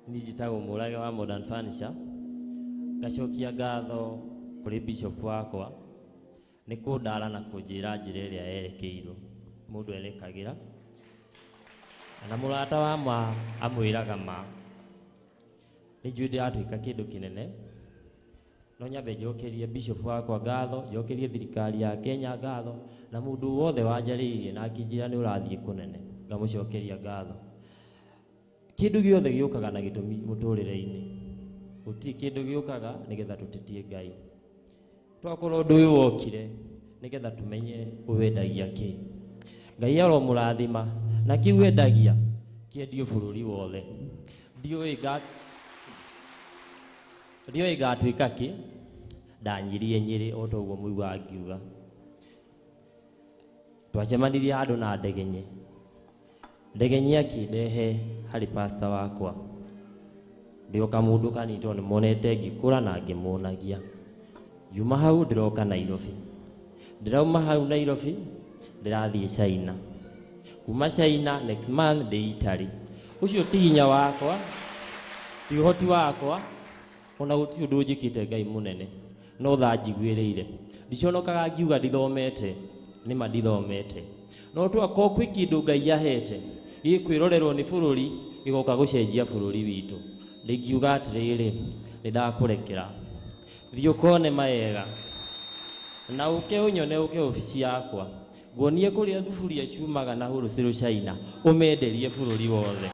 Niĩ njĩtagwo Mũrage wa Modern Furniture. Ngacokia ngatho kũrĩ bishop wakwa nĩ kũndara na kũnjĩra njĩra ĩrĩa yerekeirwo mũndũ erekagĩra, na mũrata wa ma amwĩraga ma. Nĩ njũĩ ndĩratuĩka kĩndũ kĩnene, no nyambe njokerie bishop wakwa ngatho, njokerie thirikari ya Kenya ngatho, na mũndũ wothe wanjarĩirie na akĩnjĩra nĩ ũrathiĩ kũnene, ngamũcokeria ngatho. Kĩndũ gĩothe gĩũkaga na gĩtũmi mũtũrĩre-inĩ, gũtirĩ kĩndũ gĩũkaga nĩgetha tũtetie Ngai. Twakorwo ũndũ ũyũ wokire nĩgetha tũmenye ũwendagia kĩ. Ngai aromũrathima na kĩu wendagia kĩendio bũrũri wothe. Ndiũĩ ngatuĩka kĩ, ndanyirie Nyĩrĩ o ta ũguo mũiguaga ngiuga. Twacemanirie handũ na Ndegenye. Ndegenye akĩndehe harĩ pastor wakwa. Ndĩ o kamũndũ kanini tondũ nĩmonete ngĩkũra na ngĩmonagia. Ngiuma hau ndĩroka Nairobi. Ndĩrauma hau Nairobi ndĩrathiĩ China. Kuma China next month ndĩ Italy. Ũcio ti hinya wakwa, ti ũhoti wakwa, ona gũtirĩ ũndũ njĩkĩte Ngai mũnene, no tha njiguĩrĩire. Ndiconokaga ngiuga ndithomete, nĩma ndithomete. No twakorwo kwĩ kĩndũ Ngai ahete gĩkwĩrorerwo nĩ bũrũri, gĩgoka gũcenjia bũrũri witũ. Ndingiuga atĩrĩrĩ, nĩ ndakũrekera. Thiĩ ũkone maega na ũke ũnyone, ũke obici yakwa nguonie kũrĩa thuburia ciumaga na wholesale China, ũmenderie bũrũri wothe.